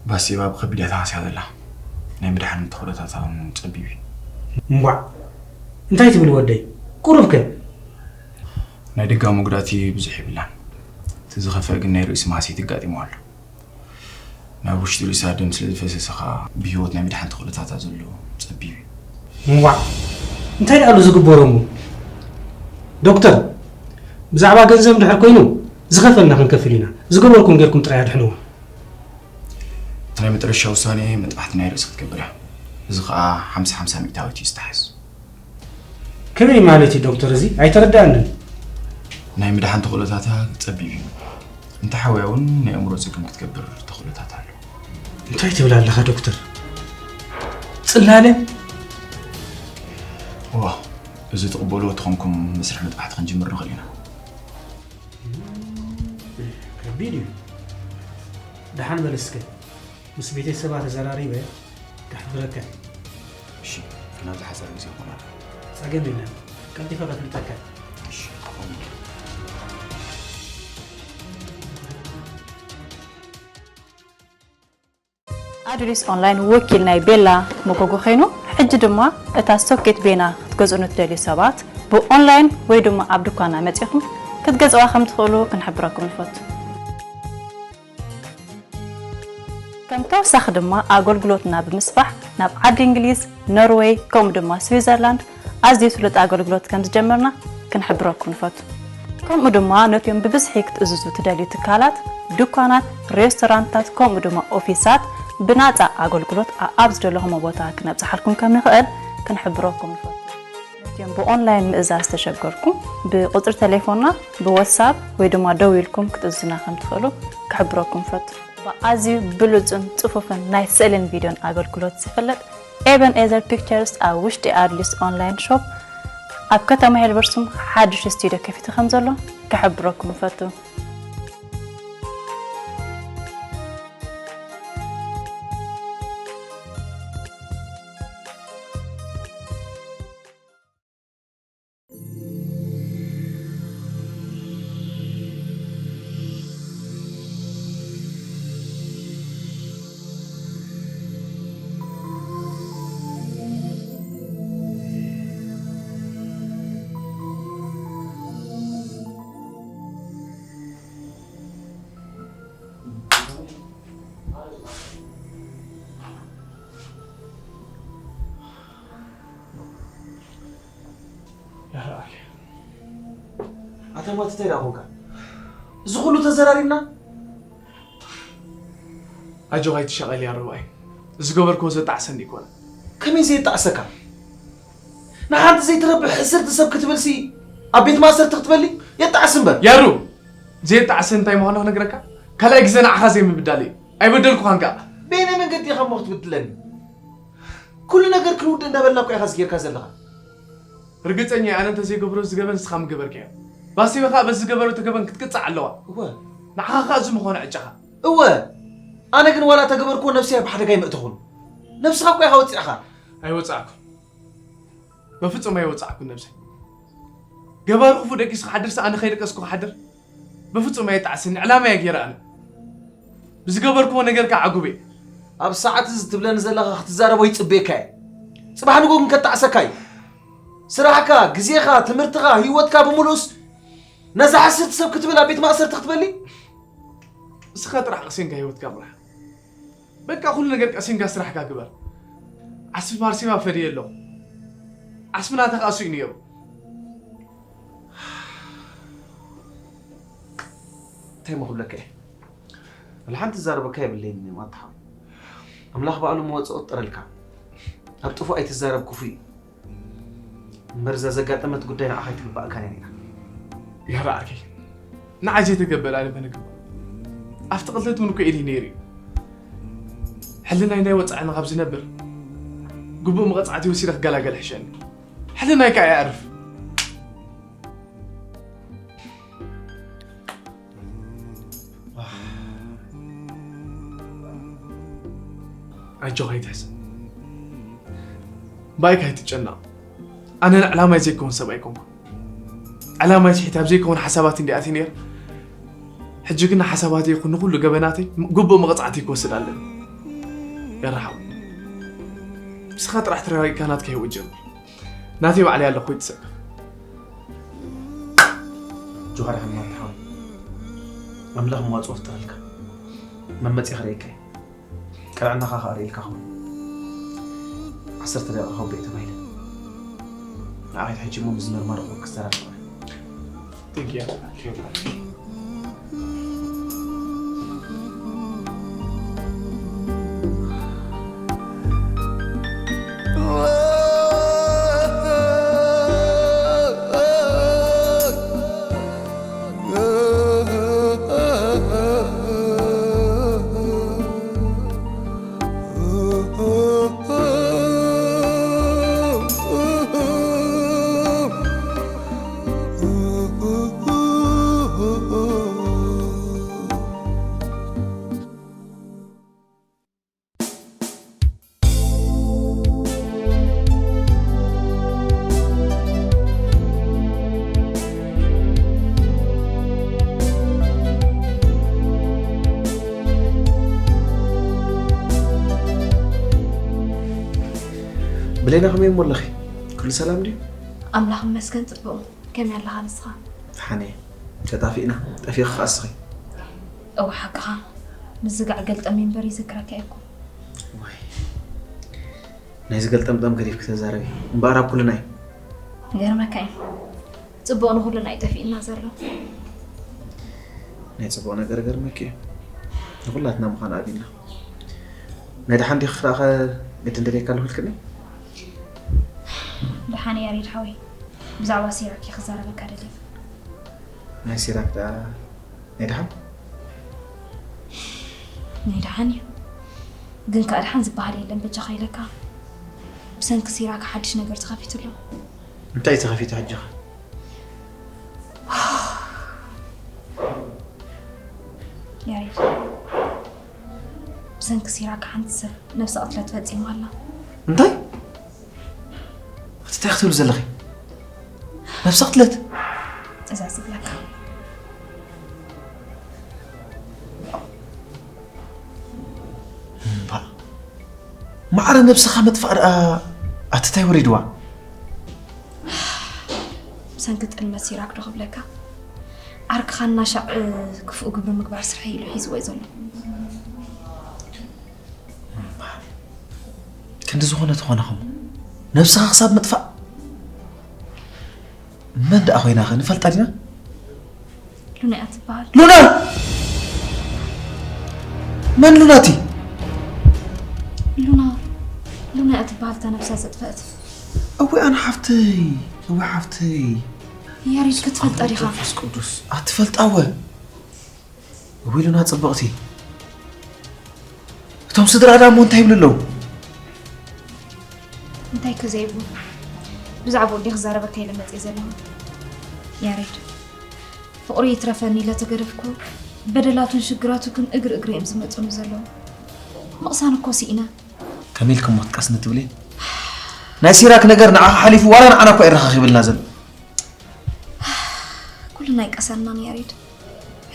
ባሲባ ብኸቢድ እያ ተሃስያ ዘላ። ናይ ምድሓን ተኽእሎታታ እውን ጸቢብ እዩ። እምቧዕ! እንታይ ትብል ወደይ? ቁሩብ ከ? ናይ ደጋሙ ጉዳት ብዙሕ የብላን። እቲ ዝኸፍአ ግን ናይ ርእሲ ማህሰይቲ ኣጋጢምዋ ኣሎ። ናብ ውሽጢ ርእሳ ደም ስለ ዝፈሰሰ ኸኣ ብህይወት ናይ ምድሓን ተኽእሎታታ ዘሎ ጸቢብ እዩ። እምቧዕ! እንታይ ደኣ ኣሎ ዝግበሮ እሞ? ዶክተር፣ ብዛዕባ ገንዘብ እንድሕር ኮይኑ ዝኸፈልና ክንከፍል ኢና። ዝገበርኩም ጌርኩም ጥራይ ኣድሕንዋ። እቲ ናይ መጨረሻ ውሳኔ መጥባሕቲ ናይ ርእሲ ክትገብር እያ። እዚ ኸኣ ሓምሳ ሓምሳ ሚእታዊት እዩ ዝተሓዝ። ከመይ ማለት እዩ ዶክተር? እዚ ኣይተረድኣንን። ናይ ምድሓን ተኽእሎታታ ጸቢብ እዩ። እንተሓውያ እውን ናይ ኣእምሮ ጸገም ክትገብር ተኽእሎታት ኣሎ። እንታይ ትብል ኣለኻ ዶክተር? ጽላለ? እዋ፣ እዚ ትቕበልዎ ተኾንኩም መስርሕ መጥባሕቲ ክንጅምር ንኽእል ኢና። ከቢድ እዩ። ደሓን በል እስከ። ምስ ቤተሰባ ተዘራሪበ ከሕብረካ። እሺ፣ ግን ኣብዚ ሓጻር ግዜ ይኾና። ጸገም የለን። ቀልጢፈ ከፍልጠካ። እሺ፣ ከምኡ። ኣዱሊስ ኦንላይን ወኪል ናይ ቤላ መጎጎ ኮይኑ፣ ሕጂ ድማ እታ ሶኬት ቤና ክትገዝኡ ንትደልዩ ሰባት ብኦንላይን ወይ ድማ ኣብ ድኳና መጺኹም ክትገዝእዋ ከም ትኽእሉ ክንሕብረኩም ንፈቱ። ከም ተወሳኺ ድማ ኣገልግሎትና ብምስፋሕ ናብ ዓዲ እንግሊዝ፣ ኖርወይ፣ ከምኡ ድማ ስዊዘርላንድ ኣዝዩ ስሉጥ ኣገልግሎት ከም ዝጀመርና ክንሕብረኩም ንፈቱ። ከምኡ ድማ ነቲኦም ብብዝሒ ክትእዝዙ ትደልዩ ትካላት፣ ድኳናት፣ ሬስቶራንታት ከምኡ ድማ ኦፊሳት ብናጻ ኣገልግሎት ኣብ ዝደለኹሞ ቦታ ክነብጽሓልኩም ከም ንኽእል ክንሕብረኩም ንፈቱ። ነቲኦም ብኦንላይን ምእዛዝ ዝተሸገርኩም ብቁጽሪ ቴሌፎንና ብዋትሳፕ ወይ ድማ ደው ኢልኩም ክትእዝዙና ከም ትኽእሉ ክሕብረኩም ፈቱ። ብኣዝዩ ብሉጽን ጽፉፍን ናይ ስእልን ቪድዮን ኣገልግሎት ዝፍለጥ ኤበን ኤዘር ፒክቸርስ ኣብ ውሽጢ ኣድሊስ ኦንላይን ሾፕ ኣብ ከተማ ሄልበርስቱም ሓድሽ ስቱዲዮ ከፊቱ ከም ዘሎ ክሕብረኩም እፈቱ። ኣታ ሞት እንታይ ደኣ ኮንካ? እዚ ኩሉ ተዘራሪብና? ኣጆኻ ኣይትሻቐል ያረባይ። ዝገበርክዎ ዘጣዕሰኒ ኣይኮነ። ከመይ ዘየጣዕሰካ? ንሓንቲ ዘይትረብሕ ሕስርቲ ሰብ ክትብልሲ ኣብ ቤት ማእሰርቲ ክትበሊ የጣዕስ እምበር። ያሩ፣ ዘየጣዕሰ እንታይ ምዃኑ ክነግረካ? ካልኣይ ግዜ ንዓኻ ዘይምብዳል እዩ። ኣይበደልኩኻን ከኣ። በየናይ መንገዲ ኢኻ እሞ ክትብድለኒ? ኩሉ ነገር ክንውድእ እንዳበልና እኮ ኢኻ ዝጌርካ ዘለኻ። ርግጸኛ እየ፣ ኣነ እንተዘይገብሮ ዝገበን ንስኻ ምገበርካዮ። ባሲበ ከኣ በዚ ዝገበረቶ ገበን ክትቅጻዕ ኣለዋ። እወ። ንዓኻ ከኣ እዚ ምኾነ ዕጫኻ። እወ። ኣነ ግን ዋላ ተገበርክዎ ነብሰይ ኣብ ሓደጋ ኣይመእተኹን። ነብስኻ እኮ ኢኻ ወጺዕኻ። ኣይወጻእኩን። በፍጹም ኣይወጻእኩን ነብሰይ። ገባሪ ክፉእ ደቂሱ ክሓድርሲ ኣነ ከይደቀስኩ ክሓድር? በፍጹም ኣየጣዕስኒ፣ ዕላማ እየ ገይረ ኣነ። ብዝገበርክዎ ነገር ከዓ ዓጉብ እየ። ኣብ ሰዓት እዚ ትብለኒ ዘለኻ ክትዛረቦ ይጽበየካ እየ። ጽባሕ ንግሆ ግን ከጣዕሰካ እዩ። ስራሕካ፣ ግዜኻ፣ ትምህርትኻ፣ ህይወትካ ብምሉእስ ነዛ ሓስርቲ ሰብ ክትብል ኣብ ቤት ማእሰርቲ ክትበሊ? እስኻ ጥራሕ ቀሲንካ ህይወትካ ምራሕ። በቃ ኩሉ ነገር ቀሲንካ ስራሕካ ግበር። ዓስቢ ባርሴማ ፈድየ ኣለኹ። ዓስቢ ናታ ከዓ ስኡ ነይሩ። እንታይ እሞ ክብለካ እየ? ወላ ሓንቲ ዝዛረበካ የብለይን እየ፣ ማታ ሓወይ። ኣምላኽ ባዕሉ መወፅኦ ይፍጠረልካ። ኣብ ጥፉእ ኣይትዛረብ፣ ክፉእ እዩ። እምበር እዛ ዘጋጠመት ጉዳይ ንዓኻ ኣይትግባእካን እያ ነይራ። ያራ ዓርከይ፣ ንዓይ ዘይተገበረ ኣነ መን እግባእ? ኣብቲ ቅትለት እውን እኮ ኢደይ ነይሩ እዩ። ሕልናይ ናይ ወፃዕና ካብ ዝነብር፣ ግቡእ መቐፃዕቲ ወሲደ ክገላገል ሕሸኒ። ሕልናይ ከዓ ይኣርፍ። ኣጆኻ ኣይትሕሰብ። ባይካ ኣይትጨነቕ። ኣነ ንዕላማይ ዘይከውን ሰብ ኣይኮንኩን። ዕላማይ ስሒት ኣብ ዘይከውን ሓሳባት እንዲ ኣትየ ነይረ። ሕጂ ግን ንሓሳባተይ ይኹን ንኹሉ ገበናተይ ግቡእ መቕጻዕቲ ክወስድ ኣለኒ። ያራ ሓወይ፣ ንስኻ ጥራሕ ተረጋጊእካ ናትካ ህይወት ጀምር። ናተይ ባዕለይ ኣለኹ፣ ይትሰከፍ። ጆሃር ሓማድ ሓወይ፣ ኣምላኽ መዋጽኦ ፍጠረልካ። መመጽኢ ክርእየካ እየ። ቅንዕናኻ ክርእየልካ ኸውን። ዓሰርተ ደቂቕ ክህቦ እየ ተባሂለ። ንዓኺ ሕጂ እሞ ምስ መርማሪ ክወክስ ተራርቕ። Thank you. ብሌና፣ ከመይ እሞ ኣለኺ? ኩሉ ሰላም ድዩ? ኣምላኽ ይመስገን፣ ጽቡቕ። ከመይ ኣለኻ ንስኻ? ደሓን እየ። ተጣፊእና፣ ጠፊእኺ ከኣ እስኺ። እወ፣ ሓቅኻ። ንዝጋዕ ገልጠም እምበር ይዝክረካ እየ እኮ። ዋይ። ናይዚ ገልጠምጠም ገዲፍኪ ተዛረቢ። እምበኣር ኣብ ኩልና እዩ። ገርመካ እዩ። ጽቡቕ ንኹልና እዩ ጠፊእና ዘሎ። ናይ ጽቡቕ ነገር ገርመኪ እዩ። ንኹላትና ምዃን ኣብና። ናይ ደሓን ዲኺ ክረኣኸ ግድን ደልየካ ኣለኹ ኢልክኒ? ደሓን ያሬድ ሓወይ፣ ብዛዕባ ሲራክ ክዛረበካ ደልየ። ናይ ሲራክ ደኣ ናይ ደሓን? ናይ ደሓን እዩ። ግን ከኣ ደሓን ዝበሃል የለን በጃኻ ኢለካ። ብሰንኪ ሲራክ ሓድሽ ነገር ተኸፊቱ ኣሎ። እንታይ እዩ ተኸፊቱ ሕጂ ኸ? ያሬድ፣ ብሰንኪ ሲራክ ሓንቲ ሰብ ነብሰ ቅትለት ፈጺማ ኣላ። እንታይ? እንታይ ክትብሊ ዘለኺ? ነብሰ ቅትለት? እዛ ዝብለካ። እምባ። ማዕረ ነብስኻ ምጥፋእ ደኣ ኣትታይ ወሪድዋ? ብሰንኪ ጥልመት ሲራክ ዶ ክብለካ? ዓርክኻ እናሻዕ ክፉእ ግብሪ ምግባር ስርሐይ ኢሉ ሒዝዎ እዩ ዘሎ። እምባ። ክንዲ ዝኾነ ተኾነ ኸሞ ነብስኻ ክሳብ ምጥፋእ? መን ደኣ ኮይና ኸ ንፈልጣ ዲና? ሉና እያ ትበሃል። ሉና! መን ሉና እቲ? ሉና፣ ሉና እያ ትበሃል እታ ነብሳ ዘጥፈአት። እወ ኣነ ሓፍተይ፣ እወ ሓፍተይ። ያሬድ ክትፈልጣ ዲኻ? መንፈስ ቅዱስ፣ ኣትፈልጣ እወ። እወ ሉና ጽብቕቲ። እቶም ስድራ ዳሞ እንታይ ይብሉ ኣለዉ? እንታይ ከ ዘይብሉ? ብዛዕባ ወዲ ክዛረበካ ኢለ መጽየ ዘለኹ። ያሬድ፣ ፍቕሩ ይትረፈኒ ኢለ ተገደፍኩ። በደላቱን ሽግራቱ ግን እግሪ እግሪ እዮም ዝመጹኒ ዘለዉ። ምቕሳን እኮ ስኢነ። ከመይ ኢልኪ እሞ ክትቀስኒ ትብሊ? ናይ ሲራክ ነገር ንዓኻ ሓሊፉ ዋላ ንዓና እኮ የረኻኺብልና ዘሎ። ኩልና ኣይቀሰናን ያሬድ።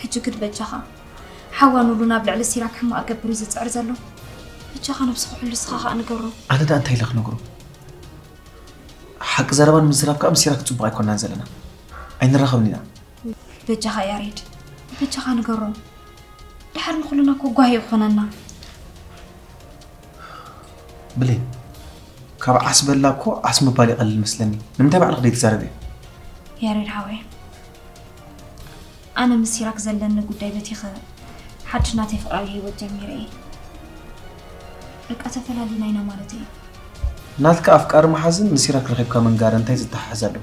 ሕጂ ግን በጃኻ፣ ሓዋ ንሉና ኣብ ልዕሊ ሲራክ ሕማቕ ገብር እዩ ዝጽዕር ዘሎ። በጃኻ ነብስኻ ኩሉ ንስኻ ኸኣ ንገሮ። ኣነ ደኣ እንታይ ኢለ ክነግሮ? ሓቂ ዘረባ ንምዝራብ ከኣ ምስ ሲራክ ጽቡቕ ኣይኮናን ዘለና። ኣይንራኸብን ኢና። በጃኻ ያሬድ፣ በጃኻ ንገሮ። ድሓር ንኹልና እኮ ጓሂ ይኾነና። ብሌን፣ ካብ ዓስ በላ እኮ ዓስ ምባል ይቐልል መስለኒ። ንምንታይ ባዕልኺ ዘይትዛረቢ? ያሬድ ሓወይ፣ ኣነ ምስ ሲራክ ዘለኒ ጉዳይ በቲኸ ሓድሽ ናተይ ፍቕራዊ ህይወት ጀሚረ እየ። በቃ ተፈላሊና ኢና ማለት እዩ። ናትካ ኣፍቃሪ መሓዝን ንሲራክ ረኺብካ ምንጋር እንታይ ዝተሓሓዝ ኣለዎ?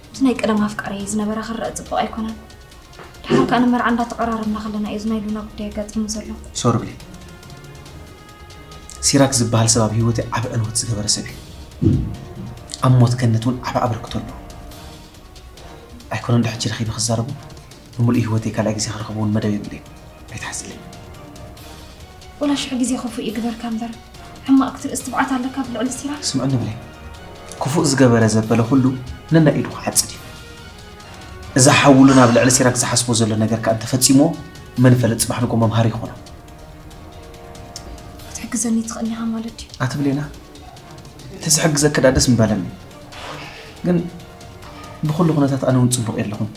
እቲ ናይ ቀደም ኣፍቃሪ ዝነበረ ክረአ ጽቡቕ ኣይኮነን። ድሓር ከኣ ንመርዓ እንዳተቐራረብና ከለና እዩ እዚ ናይ ሉና ጉዳይ ኣጋጢሙ ዘሎ። ሶሪ ብሌን። ሲራክ ዝበሃል ሰብ ኣብ ህይወተይ ዓቢ ዕንወት ዝገበረ ሰብ እዩ። ኣብ ሞት ገነት እውን ዓቢ ኣበርክቶ ኣለዎ። ኣይኮነን ዶ ሕጂ ረኺበ ክዛረቦ? ብምሉእ ህይወተይ ካልኣይ ግዜ ክረኽቦ እውን መደብ የብለይን። ኣይትሓዝለይ። ወላ ሽሕ ግዜ ክፉእ ይግበርካ እምበር፣ ሕማቕ ክትርእስ ትብዓት ኣለካ ብልዕሊ ሲራክ? ስምዕኒ ብሌን፣ ክፉእ ዝገበረ ዘበለ ኩሉ ነናይ ኢዱ ክሓጽድ እዩ። እዛ ሓው ሉና ኣብ ልዕሊ ሲራክ ዝሓስቦ ዘሎ ነገር ከኣ እንተፈጺምዎ፣ መን ይፈልጥ ጽባሕ ንግሆ መምሃሪ ይኾኖ። ክትሕግዘኒ ትኽእል ኢኻ ማለት ድዩ? ኣቲ ብሌና፣ እንተዝሕግዘኪ ደኣ ደስ ምበለኒ። ግን ብኹሉ ኩነታት ኣነ እውን ጽቡቕ የለኹን።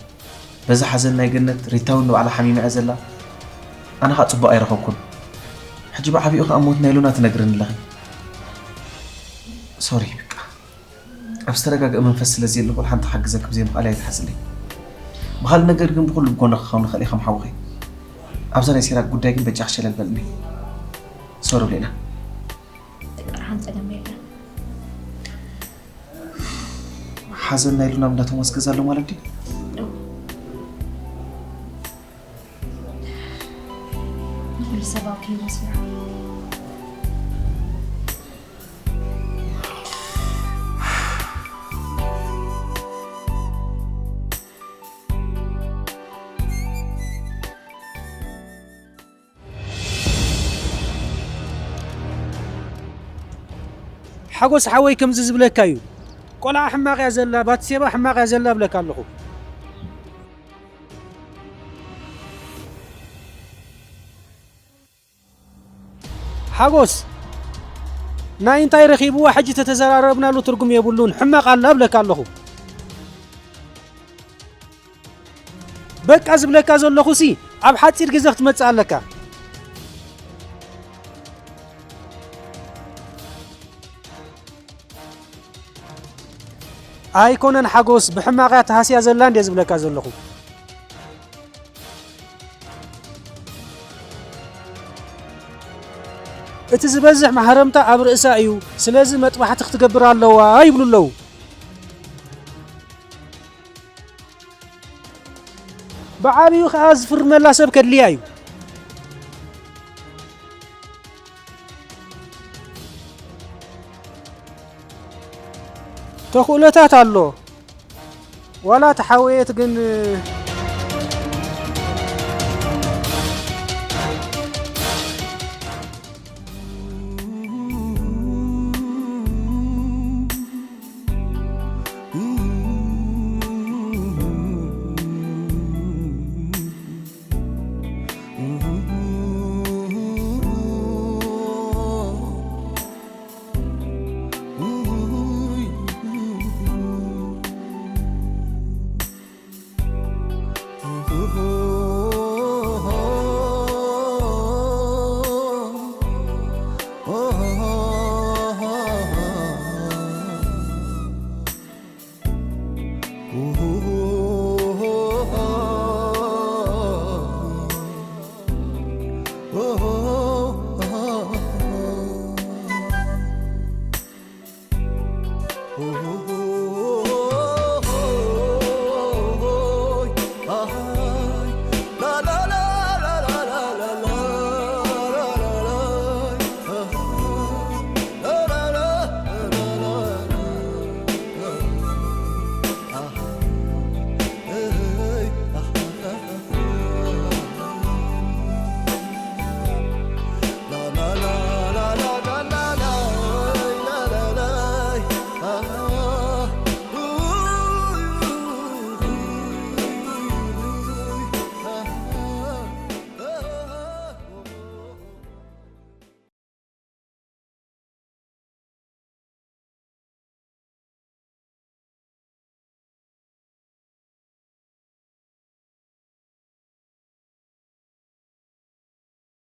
በዛ ሓዘን ናይ ገነት፣ ሪታ እውን ንባዕላ ሓሚማ እያ ዘላ። ኣነ ኸኣ ጽቡቕ ኣይረኸብኩን። ሕጂ ብዓቢኡ ኸኣ ሞት ናይ ሉና ትነግርኒ ኣለኺ። ሶሪ በቃ። ኣብ ዝተረጋግአ መንፈስ ስለ ዘየለኹ ሓንቲ ክሕግዘኪ ብዘይ ምኽኣለይ ኣይትሓዝለይ። ብኻልእ ነገር ግን ብኹሉ ብጎንኺ ክኸውን እኽእል እየ ከም ሓውኺ። ኣብዛ ናይ ሲራክ ጉዳይ ግን በጃኺ ሸለል በልኒ። ሶሪ ብሌና። ደቂ ደሓን ጸገም የለን። ሓዘን ናይ ሉና ኣብ እንዳ ቶማስ ገዛ ኣሎ ማለት ድዩ? እው። ንኹሉ ሰብ ኣብ ከይዱ ስራሕ። ሓጎስ ሓወይ ከምዚ ዝብለካ እዩ። ቆልዓ ሕማቕ እያ ዘላ፣ ባትሴባ ሕማቕ እያ ዘላ እብለካ ኣለኹ። ሓጎስ፣ ናይ እንታይ ረኺብዋ ሕጂ ተተዘራረብናሉ ትርጉም የብሉን፣ ሕማቕ ኣላ እብለካ ኣለኹ። በቃ ዝብለካ ዘለኹሲ ኣብ ሓጺር ግዜ ክትመጽእ ኣለካ። ኣይኮነን ሓጎስ፣ ብሕማቕ እያ ተሃስያ ዘላ እንድየ ዝብለካ ዘለኹ። እቲ ዝበዝሕ ማህረምታ ኣብ ርእሳ እዩ፣ ስለዚ መጥባሕቲ ክትገብር ኣለዋ ይብሉ ኣለዉ። ብዓብዩ ከኣ ዝፍርመላ ሰብ ከድልያ እዩ። ተኽእሎታት ኣሎ። ዋላ ተሓወየት ግን